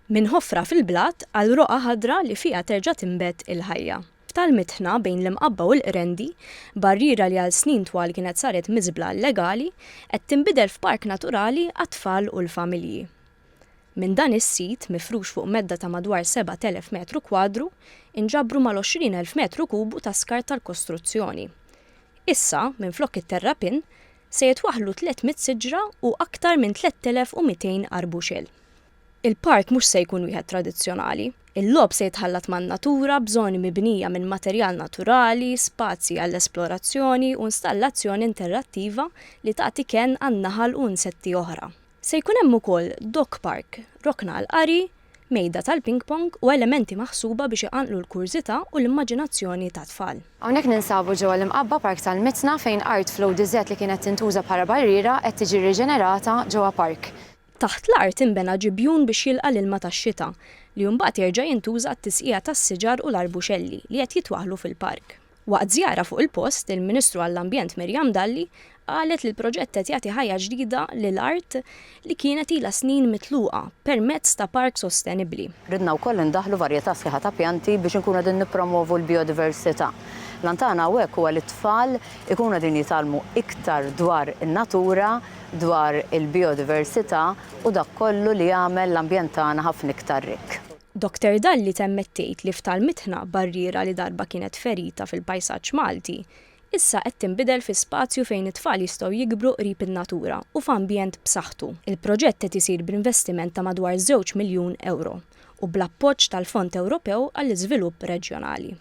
Minn ħofra fil-blat għal roqgħa ħadra li fiha terġa' tinbet il-ħajja. F'tal-Mitħna, bejn l-Imqabba u l-Qrendi, barriera li għal snin twal kienet saret miżbla illegali, qed tinbidel f'park naturali għat-tfal u l-familji. Minn dan is-sit, mifrux fuq medda ta' madwar 7,000 metru kwadru, inġabru mal-20,000 metru kubu ta' skart tal-kostruzzjoni. Issa, minflok it-terrapien, se jitwaħħlu 300 siġra u aktar minn 3,200 arbuxell. Il-park mhux se jkun wieħed tradizzjonali. Il-logħob se jitħallat man-natura b'żoni mibnija minn materjal naturali, spazji għall-esplorazzjoni u installazzjoni interattiva li tagħti kenn għan-naħal u insetti oħra. Se jkun hemm ukoll dog park, rokna għall-qari, mejda tal-ping pong u elementi maħsuba biex iqanqlu l-kurżità u l-immaġinazzjoni tat-tfal. Hawnhekk ninsabu ġewwa l-Imqabba Park tal-Mitna fejn art fl-ODZ li kienet tintuża bħala barriera qed tiġi rriġenerata ġewwa park. Taħt l-art inbena ġibjun biex jilqa' l-ilma tax-xita, li mbagħad jerġa' jintuża għat-tisqija tas-siġar u l-arbuxelli li qed jitwaħħlu fil-park. Waqt żjara fuq il-post, il-Ministru għall-Ambjent Miriam Dalli qalet li l-proġett qed jagħti ħajja ġdida lil art li kienet ilha snin mitluqa permezz ta' park sostenibbli. Ridna wkoll indaħħlu varjetà sħiħa ta' pjanti biex inkunu qegħdin nippromwovu l-bijodiversità. L-għan tagħna hawnhekk huwa li t-tfal ikunu qegħdin jitgħallmu iktar dwar in-natura, dwar il-bijodiversità u dak kollu li jagħmel l-ambjent tagħna ħafna iktar rikk. Doctor Dalli temmet tgħid li f'Tal-Mitħna, barriera li darba kienet ferita fil-pajsaġġ Malti, issa qed tinbidel fi spazju fejn it-tfal jistgħu jikbru qrib in-natura u f'ambjent b'saħħtu. Il-proġett qed isir b'investiment ta' madwar żewġ miljun ewro u bl-appoġġ tal-Fond Ewropew għall-Iżvilupp Reġjonali.